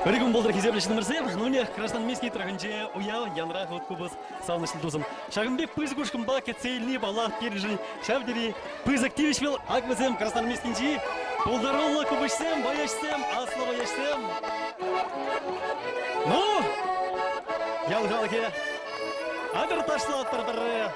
Ырӑ пултӑр, хисеплӗ ҫыннӑмӑрсем. Нунех Красноармейски тӑрӑхӗнче уяв янра хут купӑс савӑнӑҫлӑ тусӑм. Ҫакӑн пек пысӑк ушкӑнпа кӗтсе илни, паллах, пирӗншӗн ҫав тери пысӑк тивӗҫ вӑл. Ак вӗсем Красноармейскинчи пултаруллӑ купӑсҫсем, вӑйӑҫсем, аслӑ вӑйӑҫсем. Ну, ял халӑхӗ, атьӑр ташлатпӑр пӗрре.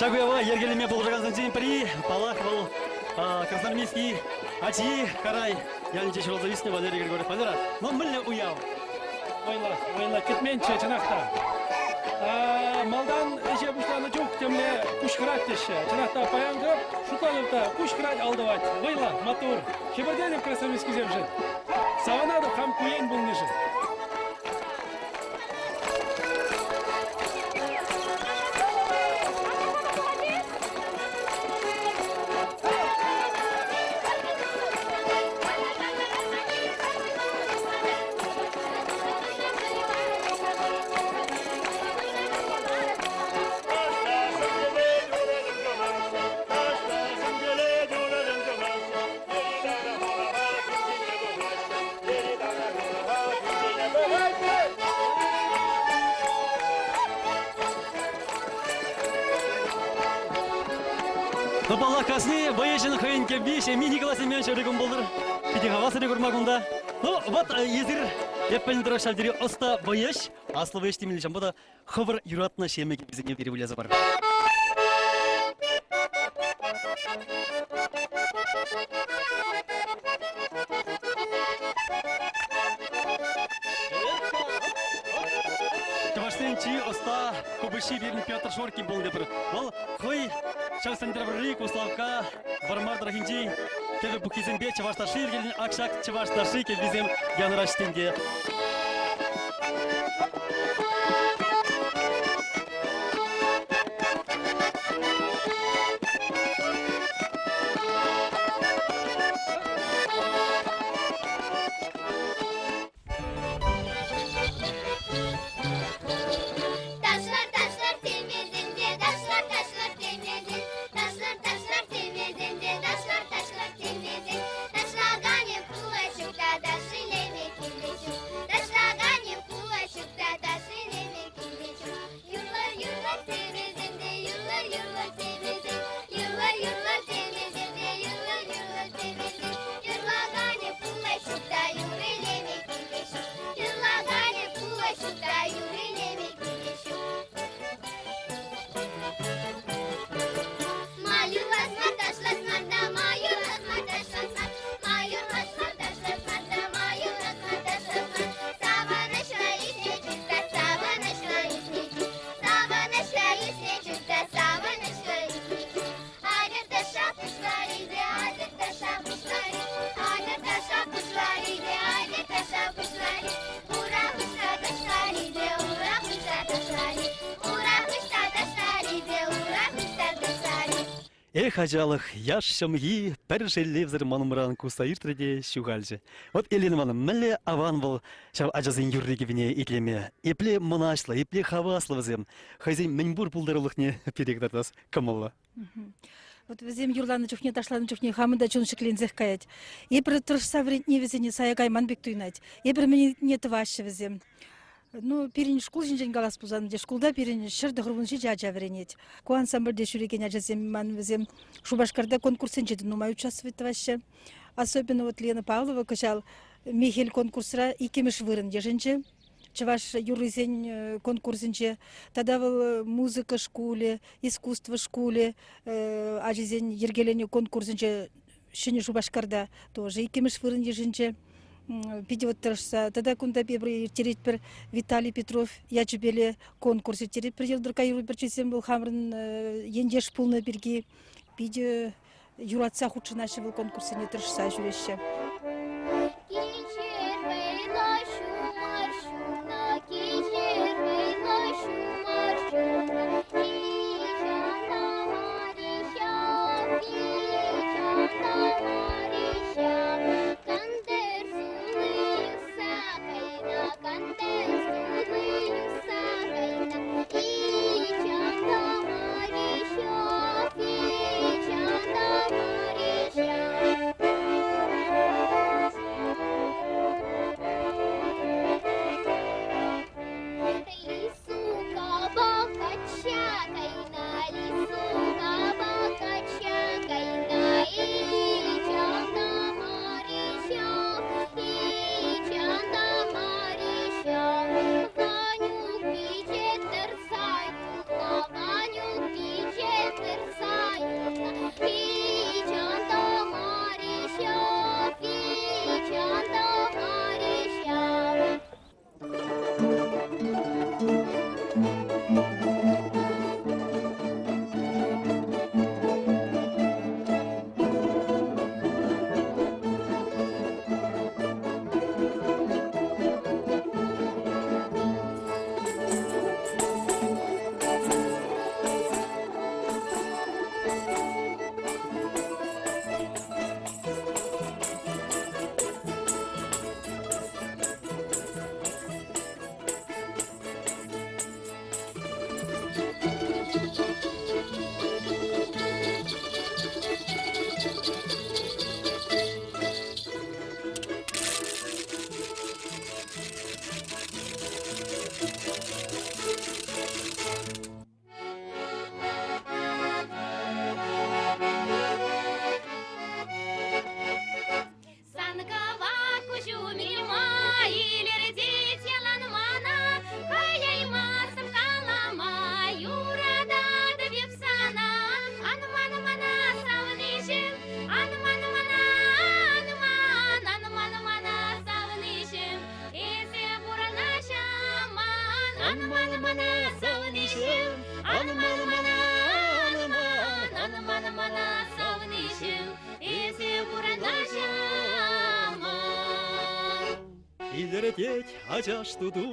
Ҫак уява йӗркелеме пулӑшакансенчен пӗри, паллах, вӑл Красноармейски ачи Карай ялӗнче ҫуралса ӳснӗ Валерий Григорьев. Валера, ну мӗнле уяв? Вӑйлӑ, вӑйлӑ кӗтменччӗ, чӑнах та. Малтан ӗҫе пуҫланӑ чух темле куҫ хӑрать теҫҫӗ. Чӑнах та паян кӑп шутланӑп та куҫ хӑрать ал тӑвать. Вӑйлӑ, маттур. Хӗпӗртетӗп красноармейскисемшӗн. Савӑнатӑп хам ку ен пулнишӗн. Ну, паллах, кашни вӑйӑҫӑн хӑйӗн кӗвви ҫемйи Николай Семенович ырӑ кун пултӑр. Питӗ хаваслӑ курма кунта. Ну, вот эсир эп пӗлнӗ тӑрӑх ҫав тери ӑста вӑйӑҫ, аслӑ вӑйӑҫ темелле ҫавӑнпа та хӑвӑр юратнӑ ҫемӗ кӗввисене пире выляса парӑр. Чӑвашсен чи ӑста купӑсҫи пирӗн Петр Шоркин пулнӑ тепӗр. Вӑл хӑй ҫав Сӗнтӗрвӑрри, Куславкка, Вӑрмар тӑрӑхӗнчи кӗвӗ пуххисемпе чӑваш ташши йӗркеленӗ ак ҫак чӑваш ташши кӗввисем янӑраҫ тенке. Taşlar taşlar temizinde, taşlar taşlar temizin, taşlar taşlar temizinde, taşlar taşlar temizin, taşlagане кулачукта, ташилеме килечук, ташлagане кулачукта, ташилеме килечук. Юрлар, юрлар темизинде, юрлар, юрлар темизин, юрлар, юрлар темизинде, юрлар, юрлар темизин, юрлагане кулачукта, юрилеме килечук, юрлагане кулачукта, юрилеме килечук. Ма юрлас мар, ташлас мар та, ма юрлас мар, ташлас мар, ма юрлас мар, ташлас мар та, ма юрлас мар, ташлас мар. Савӑнӑҫлӑ ӳснӗ чух та, савӑнӑҫлӑ ӳснӗ чух, савӑнӑҫлӑ ӳснӗ чух та, савӑнӑҫлӑ ӳснӗ чух. Атьӑр таша пуҫларӗ, атьӑр таша пуҫларӗ, атьӑр таша пуҫларӗ, атьӑр таша пуҫларӗ. Ура хыҫса ташларӗ, ура хыҫса ташларӗ, ура хыҫса ташларӗ, ура хыҫса ташларӗ. Эх, ачалӑх, яш ҫӑмхи пӗр шеллевсӗр манӑмран кусса иртрӗ те ҫухалчӗ. Вот, Елена Ивановна, мӗнле аван вӑл ҫав ачасен юрри-кӗввине итлеме. Епле мӑнаҫлӑ, епле хаваслӑ вӗсем. Хӑйсен мӗнпур пултарулӑхне пире кӑтартас кӑмӑллӑ. Вот вӗсем юрланӑ чухне, ташланӑ чухне хамӑн та чун ҫӗкленсех каять. Эпир тӑрӑшса вӗрентни вӗсене сая кайман пек туйӑнать. Эпир мӗне тӑваҫҫӗ вӗсем. Ну, пирӗн шкул ҫинчен калас пулсан, шкулта пирӗн 197 ача вӗренет. Ку ансамбльте ҫӳрекен ачасем ман вӗсем Шупашкарта конкурссенче те нумай участвовать тӑваҫҫӗ. Особенно вот Лена Павлова кӑҫал Мехел конкурсра иккӗмӗш вырӑн йышӑнчӗ. Чӑваш юррисен конкурсӗнче тата вӑл музыка шкулӗ, искусство шкулӗ ачисен йӗркеленӗ конкурсӗнче Ҫӗнӗ Шупашкарта тоже иккӗмӗш вырӑн йышӑнчӗ. Питӗ вот тӑрӑшса. Тата кунта эпир ирттеретпӗр Виталий Петров ячӗпеле конкурс ирттеретпӗр Йӑлтӑркка юрӑ пӗрчисем вӑл хамӑрӑн ентеш пулнӑ пирки питӗ юратса хутшӑнаҫҫӗ вӑл конкурссене тӑрӑшса ҫӳреҫҫӗ. Кичер вӑйлӑ ҫумӑр ҫунӑ, кичер вӑйлӑ ҫумӑр ҫунӑ, Кичана Мариҫа, кичана Мариҫа, Кантӑр сулли юхса кайнӑ, кантӑр сулли юхса кайнӑ, Кичана Мариҫа, кичана Мариҫа. Лису кабакача кайна, лису кабакача кайна, Ичана Мариҫа, Ичана Мариҫа, Ванюк пиче тӑрса юлнӑ, Ванюк пиче тӑрса юлнӑ, Ичана Мариҫа, Ичана Мариҫа. Санкава куҫу май илӗртет ялан мана, хӑяймастӑп калама, юрататӑп эп сана. Ан ман мана, савниҫӗм, ан ман мана, ан ман, ан ман мана, савниҫӗм, эсӗ пурӑнаҫаман. Ан ман мана, савниҫӗм, ан ман мана, ан ман, ан ман мана, савниҫӗм, Эсӗ пурӑнаҫаман. Илӗртет ачаш туту,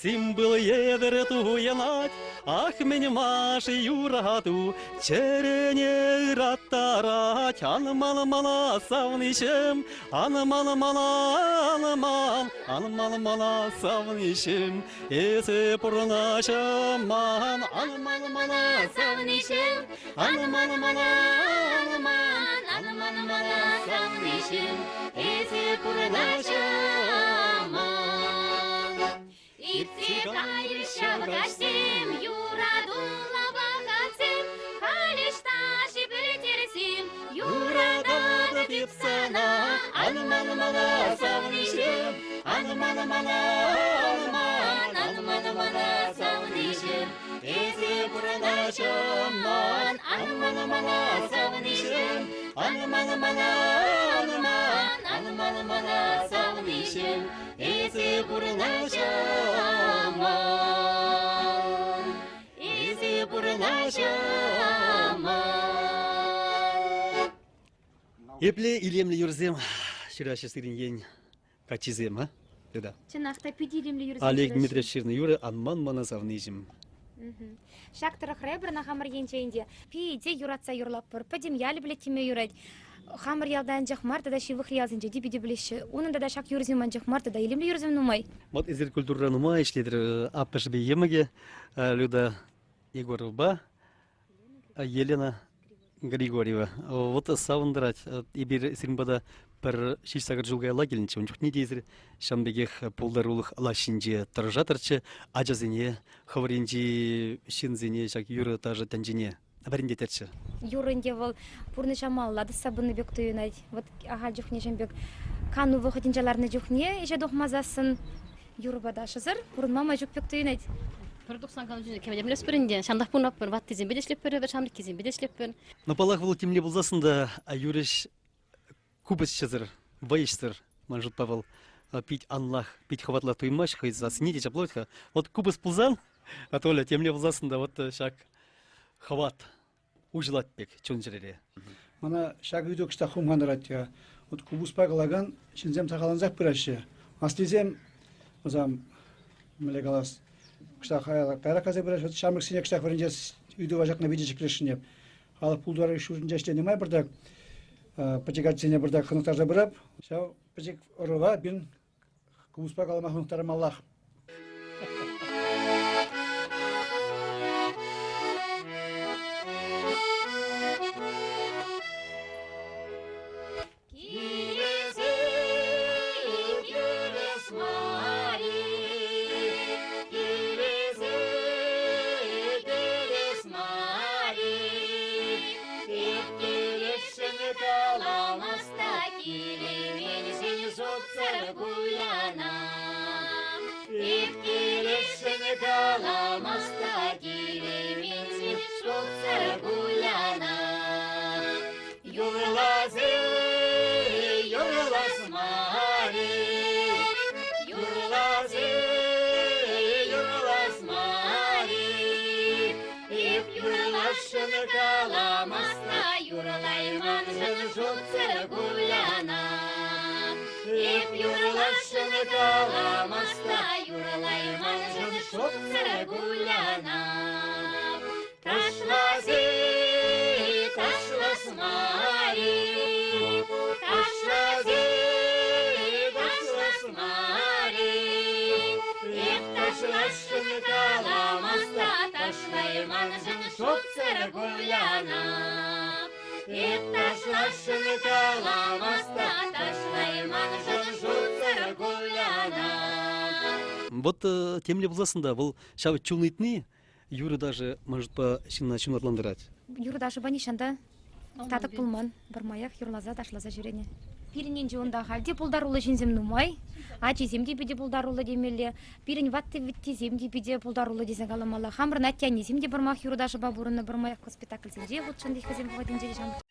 симпыл евӗр туйӑнать. Ах, мӗн ма-ши юрату чӗрене ыраттарать. Ан ман мана, савниҫӗм, ан ман мана, ан ман, ан ман мана, савниҫӗм, эсӗ пурӑнаҫаман. Ан ман мана, савниҫӗм, Ан ман мана, ан ман, ан ман мана, савниҫӗм, эсӗ пурӑнаҫаман. Иртсе кайрӗҫ ҫав каҫсем, юратуллӑ вӑхӑтсем, халь ӑҫта-ши пӗлтерсем, юрататӑп эп сана. Ан ман мана, савниҫӗм, ан ман мана, ан ман, ан ман мана, савниҫӗм, Эсӗ пурӑнаҫаман, ан ман мана, савниҫӗм, ан ман мана, ан ман, ан ман мана, савниҫӗм, эсӗ пурӑнаҫаман, эсӗ пурӑнаҫаман. Епле илемлӗ юрӑсем ҫыраҫҫӗ сирӗн ен каччисем, а? Люда. Чӑнах та питӗ илемлӗ юрӑсем Олег ҫыраҫҫӗ. Дмитриевич ҫырнӑ юрӑ «Анман мана савниҫӗм». Ҫак тӑрӑхра эпир ӑна хамӑр енчен те питӗ юратса юрлатпӑр. Пӗтӗм ялӗ пӗлет теме юрать. Хамӑр ялта анчах мар тата ҫывӑхри ялсенче те питӗ пӗлеҫҫӗ. Унӑн тата ҫак юрӑсем анчах мар тата илемлӗ юрӑсем нумай. Вот эсир культурӑра нумай ӗҫлетӗр. Аппӑшӗпе йӑмӑкӗ Люда Егоровӑпа Елена Григорьева. Вот савӑнтарать. Эпир сирӗн пата пӗр ҫич-сакӑр ҫул каялла килнӗччӗ. Ун чухне те эсир ҫавӑн пекех пултарулӑх лаҫҫинче тӑрӑшатӑрччӗ. Ачасене, хӑвӑр енчи ҫынсене ҫак юрӑ-ташӑ тӗнчине вӗрентетӗрччӗ. Юрӑ ӗнтӗ вӑл пурнӑҫа малалла тӑсса пынӑ пек туйӑнать. Вот ахаль чухне ҫын пек кану вӑхӑтӗнче ларнӑ чухне ӗҫе тухмасассӑн Юрӑпа ташӑсӑр пурӑнма май ҫук пек туйӑнать. Пӗр тухсан калаҫу кӗмелемлеспӗр ӗнтӗ. Ҫантах пурӑнатпӑр, ваттисемпе те ӗҫлетпӗр, эпир ҫамрӑккисемпе те ӗҫлетпӗр. Но паллах, вӑл темле пулсассӑн та юрӑҫ купӑсҫӑсӑр, вӑйӑҫсӑр, ман шутпа вӑл. пит анлах, пит хӑватлах туймасть хӑй сассине те ҫапла-ха. Вот купӑс пулсан, Толя, темле пулсассӑн та вот ҫак хӑват уҫӑлать пек чун-чӗрере. Мана ҫак ыйту кӑштах хумхантарать. Вот купӑспа калакан ҫынсем сахаллансах пыраҫҫӗ. Аслисем, вӗсем, мӗнле калас, кӑштах каярах кайса пыраҫҫӗ. Вот ҫамрӑксене кӑштах вӗрентес ыйтӑва ҫакна питӗ ҫӗклесшӗн эп. Халӑх пултарулӑх ҫуртӗнче ӗҫленӗ май пӗртак пӗчӗк ачасене пӗртак хӑнӑхтарса пырап. Ҫав пӗчӗк ӑрӑва пин купӑспа калама хӑнӑхтармаллах. Вот темле пулсассӑн та вӑл ҫав чун ыйтни юрӑ ташӑ может ҫынна ҫунатлантарать. Юрӑ ташӑпа нихҫан та татӑк пулман. Пӗрмаях юрласа ташласа ҫӳренӗ. Пирӗн енче унта халь те пултаруллӑ ҫынсем нумай. Ачисем те питӗ пултаруллӑ темелле. Пирӗн ватти-вӗттисем те питӗ пултаруллӑ тесе каламалла. Хамӑрӑн атте-аннесем те пӗрмаях юрӑ ташӑпа пурӑннӑ, пӗрмаях спектакльсенче хутшӑннӑ хӑйсем вӑхӑтӗнче те ҫамрӑк.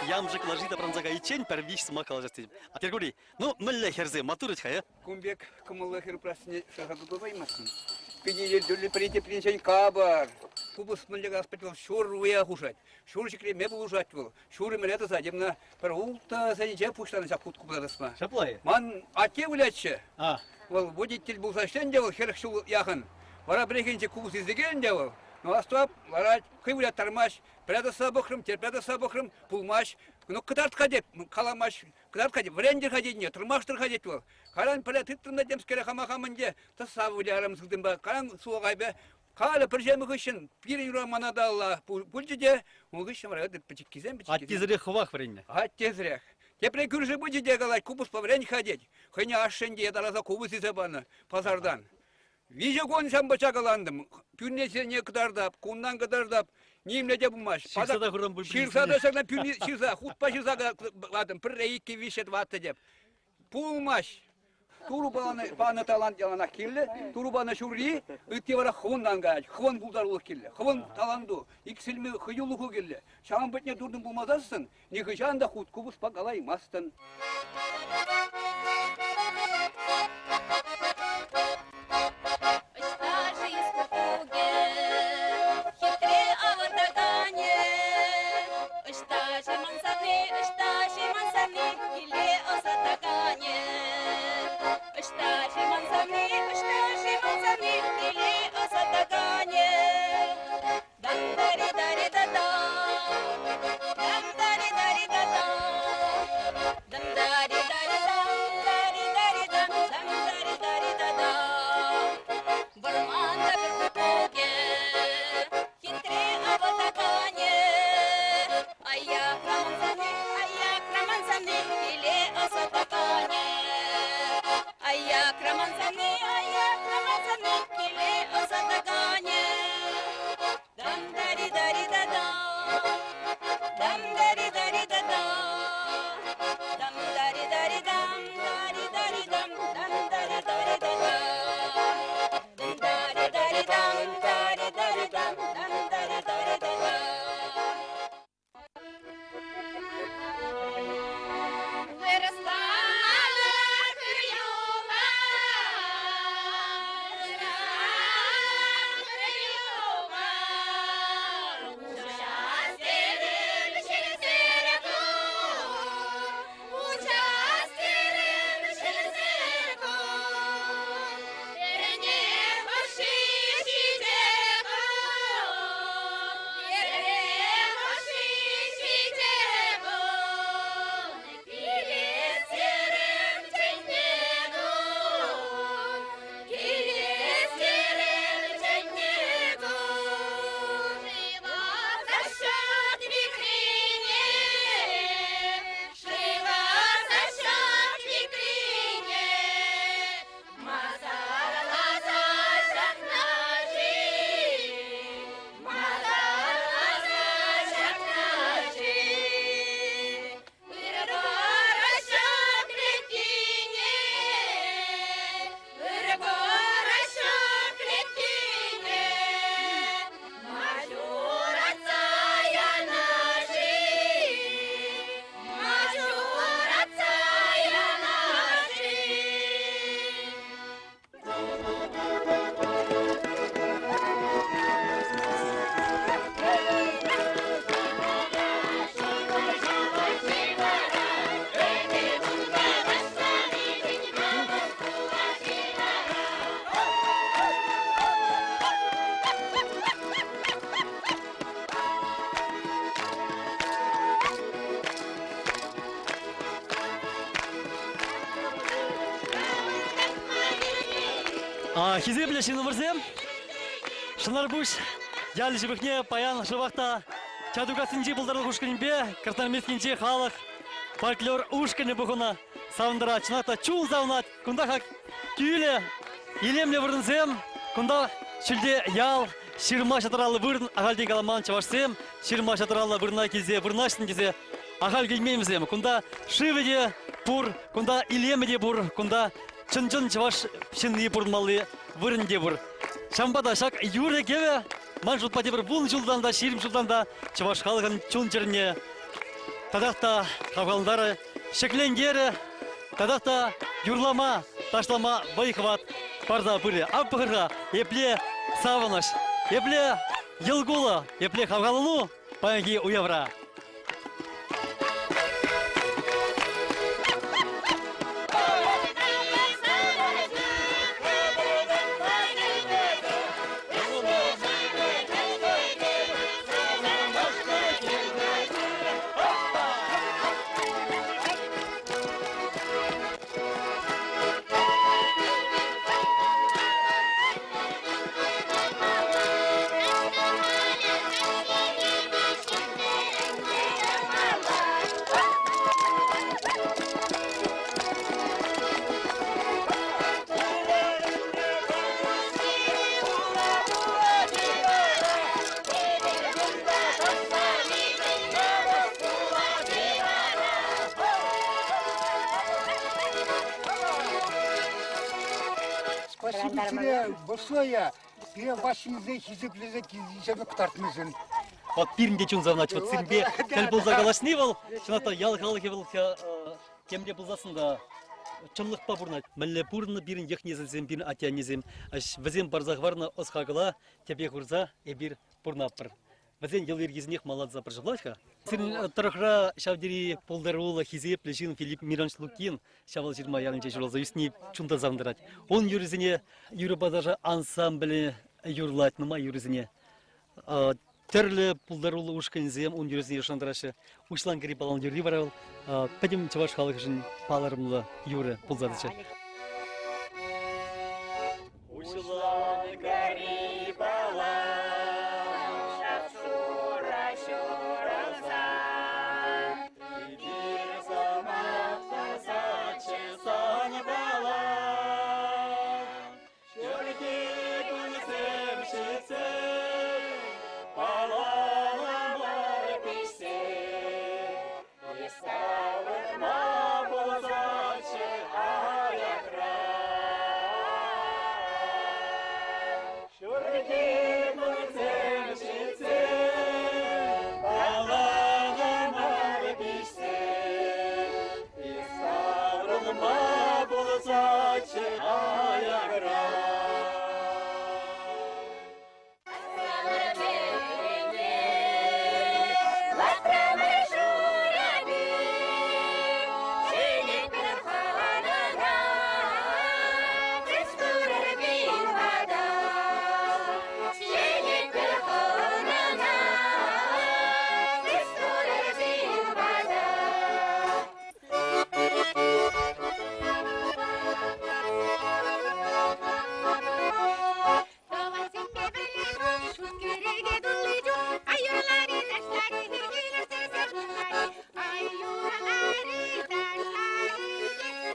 ямшӑк лаши тапранса кайиччен пӗр виҫ сӑмах калаҫас тетӗп. Кӗркури, ну мӗнле хӗрсем, маттур-ха, э? Кун пек кӑмӑллӑ хӗр упрассине шыраса тупаймастӑн. Питӗ илӗртӳллӗ пӗри тепринчен капӑр. Купӑс мӗнле калас пӗтӗм вӑл ҫур уя хушать, ҫур ҫӗклеме пулӑшать вӑл, ҫур ӗмӗре тӑсать. Именно пӗр ултӑ сенче пуҫланӑ ҫак хут купӑса тӑсма. Ҫапла-и? Ман атте вылятчӗ. А. Вӑл водитель пулса ӗҫленӗ те вӑл 40 ҫул яхӑн. Вара пӗррехинче купӑс илсе килнӗ те вӑл. Ну, астуап, ларать, хӑй выляттармасть. Пӗрре тӑсса пӑхрӑм, тепре тӑсса пӑхрӑм, пулмасть. Ну, кӑтарт-ха тет, каламасть. Кӑтарт-ха тет, вӗрентӗр-ха тетне, тӑрмаштӑр-ха тет вӑл. Кайран пӗрре тытрӑм та темскере хама хам ӗнтӗ, тӑсса вылярӑм сылтӑмпа. Кайран сулахайпа халӗ пӗр ҫемӗ хыҫҫӑн пирӗн юра мана та алла пулчӗ те, ун хыҫҫӑн вара пӗчӗккисем, пӗчӗккисем. Аттесӗрех хӑвах вӗреннӗ. Аттесӗрех. Тепре кӳршӗ пычӗ те калать, купӑспа вӗрен-ха тет. Хӑйне ашшӗн те ятарласа купӑс илсе панӑ пасартан. Виҫӗ кун ҫампа чакалантӑм. Пӳрнесене кӑтартап, кунтан кӑтартап. Нимле те пулмасть. Ҫырса та хурам пуль. Ҫырса та ҫакна пӳрне ҫырса, хутпа ҫырса кӑлартӑм. Пӗрре, иккӗ, виҫҫӗ, тӑваттӑ теп. Пулмасть. Турӑ панӑ, панӑ талант яланах кирлӗ. Турӑ панӑ ҫурри, ытти вара хӑвӑнтан каять. Хӑвӑн пултарулӑх кирлӗ. Хӑвӑн таланту, иксӗлми хӑюлӑху кирлӗ. Ҫавӑн патне туртӑм пулмасассӑн нихӑҫан та хут купӑспа калаймастӑн. Ӑҫта-ши куккукӗ, хитре авӑртаканӗ? Ӑҫта-ши ман савни, ӑҫта-ши ман савни, киле ӑсатаканӗ? Ӑҫта-ши ман савни, ӑҫта-ши ман савни, киле ӑсатаканӗ? Дам-дари-дари-да-да, дам-дари-дари-да-да, дам-дари-дари-дам, дари-дари-дам, дам-дари-дари-да-да. Вӑрманта пӗр куккукӗ, хитре авӑтаканӗ. Аякра мансанни, аякра мансанни, киле ӑсатаканӗ. Аякра мансанни, аякра мансанни, киле ӑсатаканӗ. Дам-дари-дари-да-да, дам-дари-дари-да-да, дам-дари-дари-дам, дари-дари-дам, дам-дари-дари-да-да. Дам-дари-дари-дам, дари-дари-дам, дам-дари-дари-да-да. Хисеплӗ ҫыннӑмӑрсем, Шӑнарпуҫ ялӗ ҫывӑхне паян шӑпах та Чатукассинчи пултарулӑх ушкӑнӗпе Красноармейскинчи халӑх фольклор ушкӑнӗ пухӑннӑ. Савӑнтарать, чӑнах та чун савӑнать. Кунта хак кӳлӗ, илемлӗ вырӑнсем. Кунта ҫӳлте ял, ҫырма-ҫатраллӑ вырӑн. Ахальтен каламан чӑвашсем ҫырма-ҫатраллӑ вырӑна килсе вырнаҫнӑ тесе ахаль килмен вӗсем. Кунта шывӗ те пур, кунта илемӗ те пур, кунта чӑн-чӑн чӑваш ҫынни пурӑнмалли вырӑн те пур. Ҫавӑнпа та ҫак юрӑ-кӗвӗ ман шутпа тепӗр вун ҫултан та, 20 ҫултан та чӑваш халӑхӗн чун-чӗрине. татах та хавхалантарӗ, ҫӗклентерӗ, татах та юрлама, ташлама вӑй-хӑват парса пырӗ. Ав пӑхӑр-ха, епле савӑнӑҫ, епле йӑл-кулӑ, епле хавхалану паянхи уявра. Спасибо тебе большое. Пире Ваҫҫинсен хисеплесе килнисене кӑтартнӑшӑн. Вот пирӗн те чун савӑнать. Вот сирӗнпе тӗл пулса калаҫни вӑл, чӑнах та ял халӑхӗ вӑл темле пулсассӑн та чӑнлӑхпа пурӑнать. Мӗнле пурӑннӑ пирӗн йӑх-несӗлсем, пирӗн атте-аннесем, вӗсем парса хӑварнӑ ӑс-хакӑла тӗпе хурса эпир пурӑнатпӑр. Вӗсен йӑл-йӗркисенех малланса пырса-ха. Сирӗн тӑрӑхра ҫав тери пултаруллӑ, хисеплӗ ҫын Филипп Миронович Лукин Ҫавалҫырма ялӗнче ҫуралса ӳсни чунтан савӑнтарать. Ун юррисене юрӑпа ташӑ ансамблӗ юрлать, нумай юрӑсене. Тӗрлӗ пултаруллӑ ушкӑнсем ун юррисене шантараҫҫӗ. Уҫланкӑри палан юрри вара вӑл пӗтӗм чӑваш халӑхӗшӗн палӑрӑмлӑ юрӑ пулса тӑчӗ. Уҫланкӑри палан шап-шурӑ ҫурӑлсан Эпир сӑмах тӑсатчӗ санпала. Ҫурхи кунсем ҫитсен палаламӑр пиҫсе, Эс савӑнма пулсаччӗ аякра. Ҫурхи кунсем ҫитсен палаламӑр пиҫсе, Эс савӑнма пулсаччӗ аякра. Тӑвансемпе пӗрле шут кӗреке тулли чух ай юрлари, ташлари, килӗштерсе пурӑнари, ай юрлари, ташлари,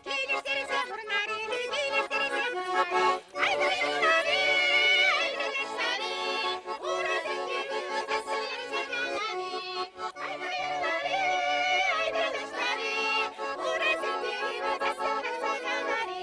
килӗштерсе пурӑнари, килӗштерсе пурӑнари, ай юрлари, ай ташлари, урасемпе тӗслерсе канари, ай юрлари, ай ташлари, урасемпе тӗслерсе канари.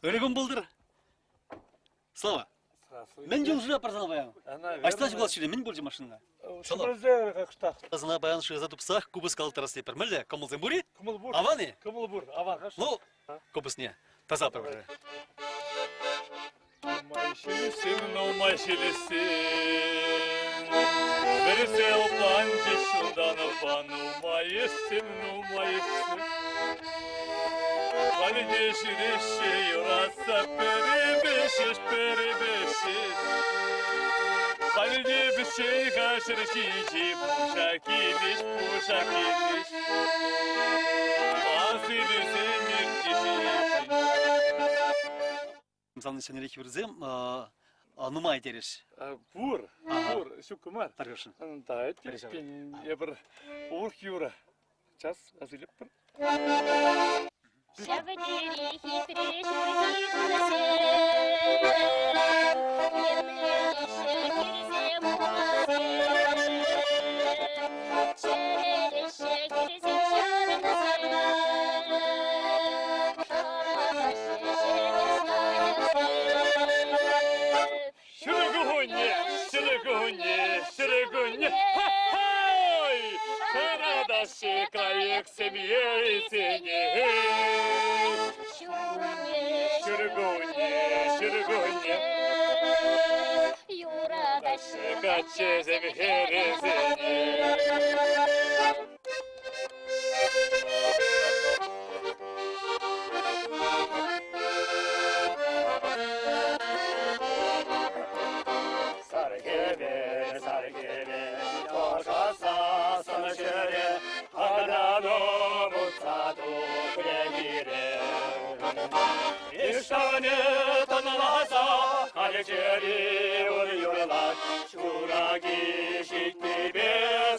Ырӑ кун пултӑр. Слава. Мӗн чул шыра парсан паян? Аҫта ҫухалас ҫӳре, мӗн пулчӗ машинӑна? Шӑпӑрсем кӑштах. Сана паян шыраса тупсах купӑс калаттарас тетпӗр. Мӗнле, кӑмӑлсем пур-и? Кӑмӑл пур. Аван-и? Кӑмӑл пур, аван. Ну, купӑсне таса пӗр. Нумай ҫилӗсем, нумай ҫилӗсем, Вӗресе лӑпланчӗҫ ҫунтанӑпа. Нумай ӗҫсем, нумай ӗҫсем, Халӗ те ҫӳреҫҫӗ юратса пӗрепе ҫеҫ, пӗрепе ҫеҫ. Халӗ те пӗччен-ха ҫӗр ҫинчи пуҫа килӗҫ, пуҫа килӗҫ. Ас илӳсем иртнӗ ҫинчен. Мсалӑн ҫӗнӗрех юрӑсем. Нумай терӗш. Пур, пур, ҫуккӑ мар. Тархасшӑн. Да, эппин, эпир урӑх юрӑ час асилетпӗр. Ҫав тери хитре ҫурхи кунсем, Емлеҫҫӗ хирсем хумасем, Чӗрелеҫҫӗ хирсем ҫарӑмсем, Шӑраҫҫӗ ҫӗнӗ кайӑксем. Ҫуркунне, ҫуркунне, ҫуркунне, хай! Шӑратаҫҫӗ кайӑксем яйсене. Ҫуркунне, ҫуркунне, Юратаҫҫӗ каччӑсем хӗрӗсене. Сар хӗвел, сар хӗвел, ӑшӑ сассӑн ҫӗре Агроном утса тухрӗ хире. Ишане тӑнласа халь чӗри ун юрлать, Ҫураки ҫитнипе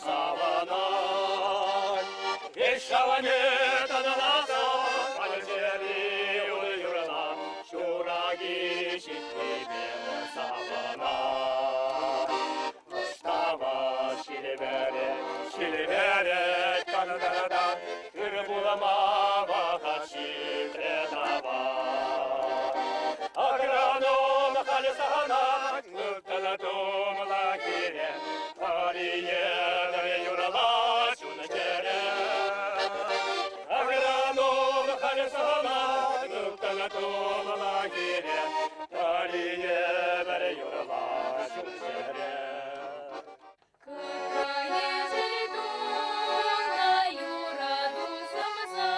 савӑнать. Ишане тӑнласа халь чӗри ун юрлать, Ҫураки ҫитнипе савӑнать. Ӑҫтава ҫилӗвере, ҫилӗвере, тан-тара-тан, ыр пулма вӑхӑт ҫитрӗ тава. Агроном халь сана ылтӑн тумла кире, тӑри евӗр юрлать чун-чӗре. Агроном халь сана ылтӑн тумла кире, тӑри евӗр юрлать чун-чӗре. Кайӑсӑр тунӑ юрату сӑмса.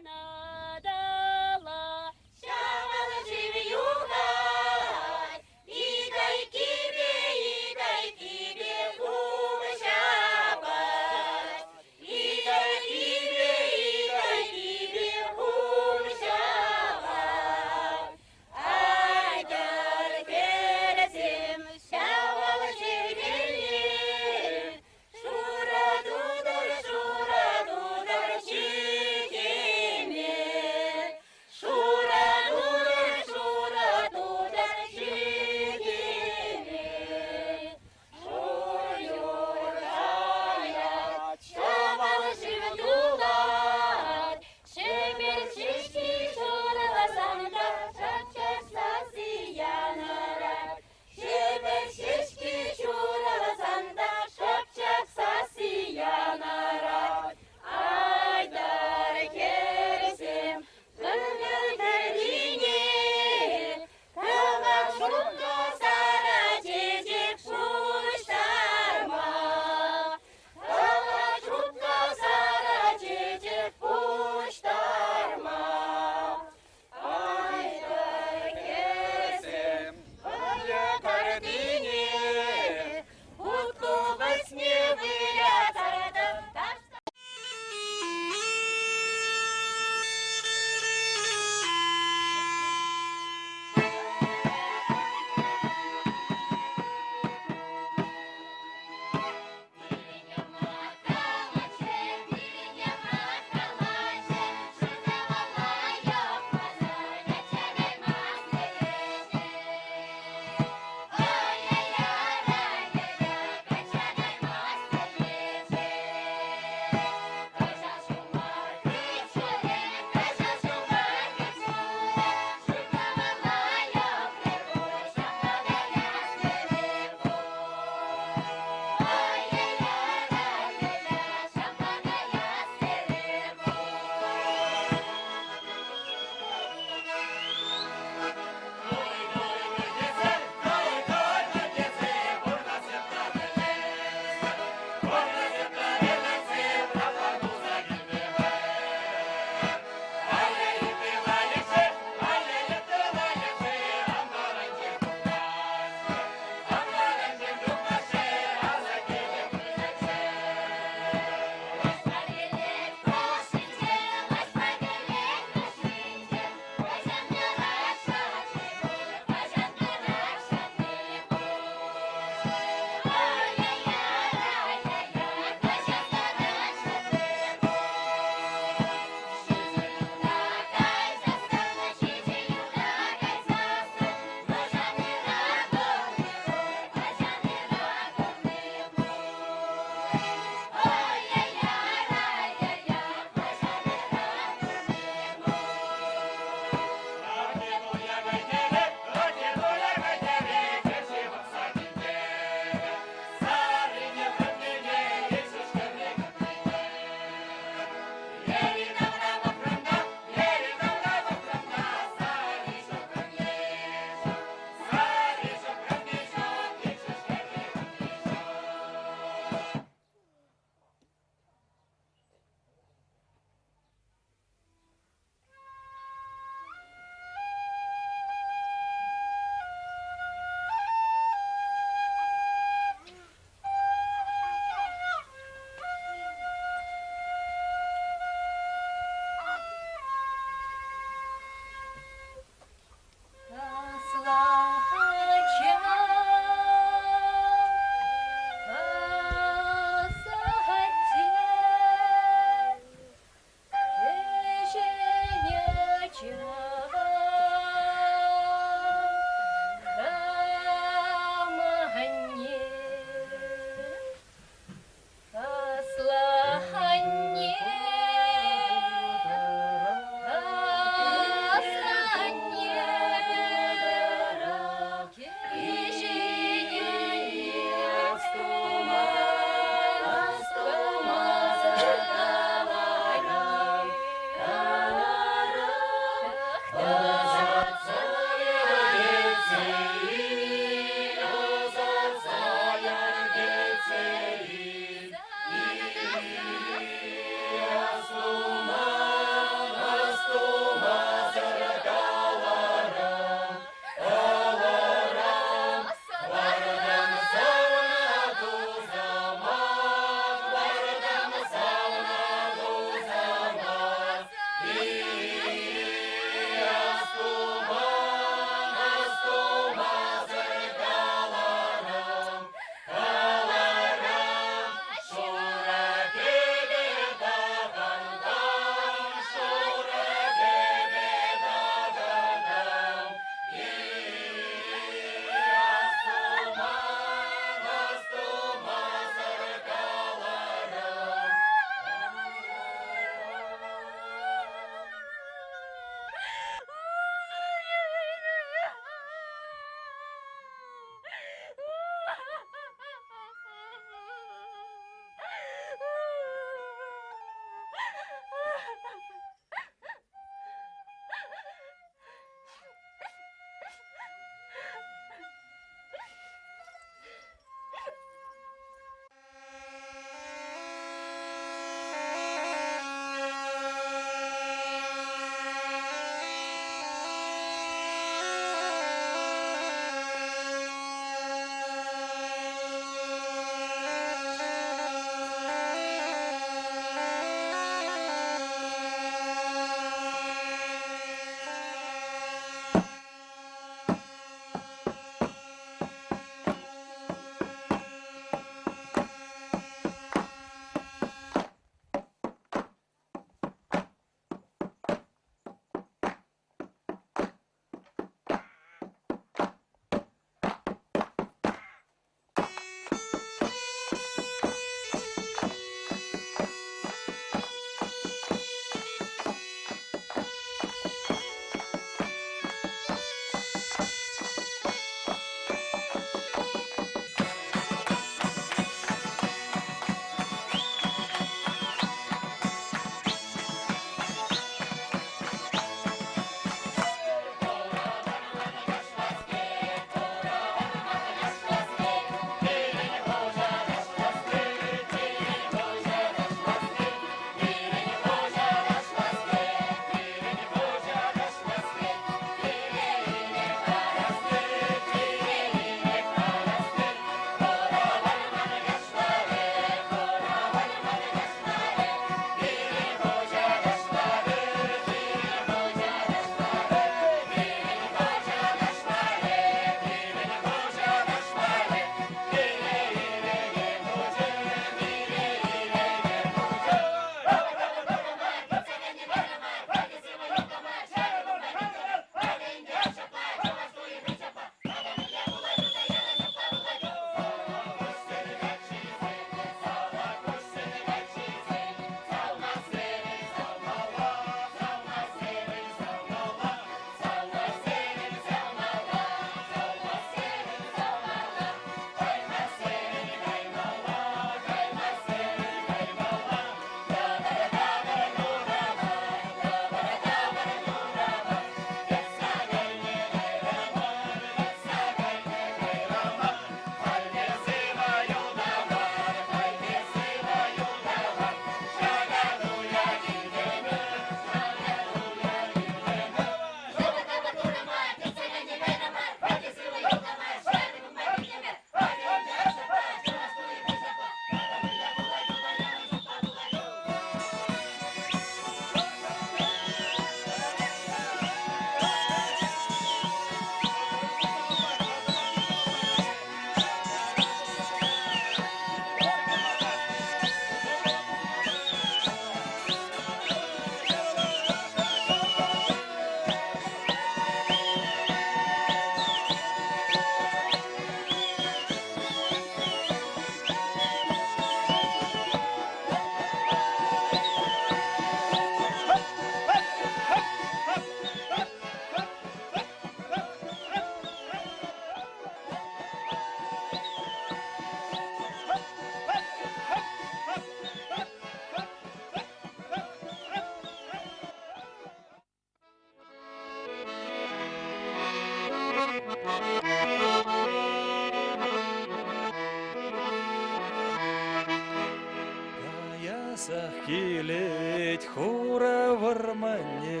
Касах килет хура вӑрманне,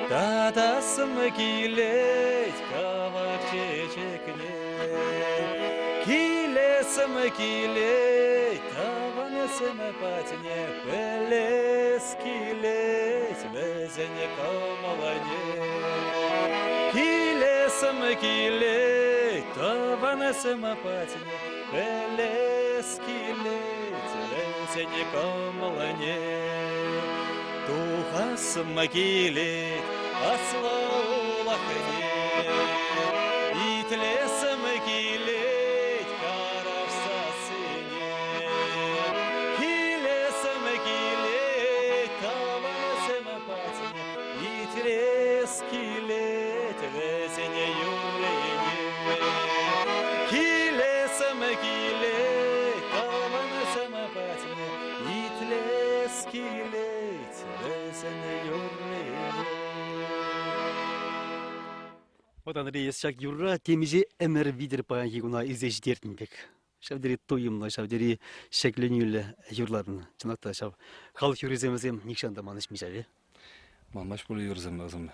Татасӑм килет кӑвак чечекне. Килесӗм килет тӑвансем патне, Пӗлес килет вӗсен кӑмӑлне. Килесӗм килет тӑвансем патне, Пӗлес килет вӗсен кӑмӑлне. Тухасӑм килет аслӑ улӑхне, Итлесӗм килет караш сассине. Килесӗм килет тӑвансем патне, Итлес килет вӗсене юррине. Килесӗм килет тӑвансем патне, Итлес килет вӗсене юррине. Вот, Андрей, эс ҫак юрра темиҫе ӗмӗр витӗр паянхи куна илсе ҫитертӗн пек. Ҫав тери туйӑмлӑ, ҫав тери ҫӗкленӳллӗ юрлатӑн. Чӑнах та ҫав халӑх юррисем вӗсем нихҫан та манӑҫми ҫав, э? Манмасть пулӗ юрӑсем вӗсем.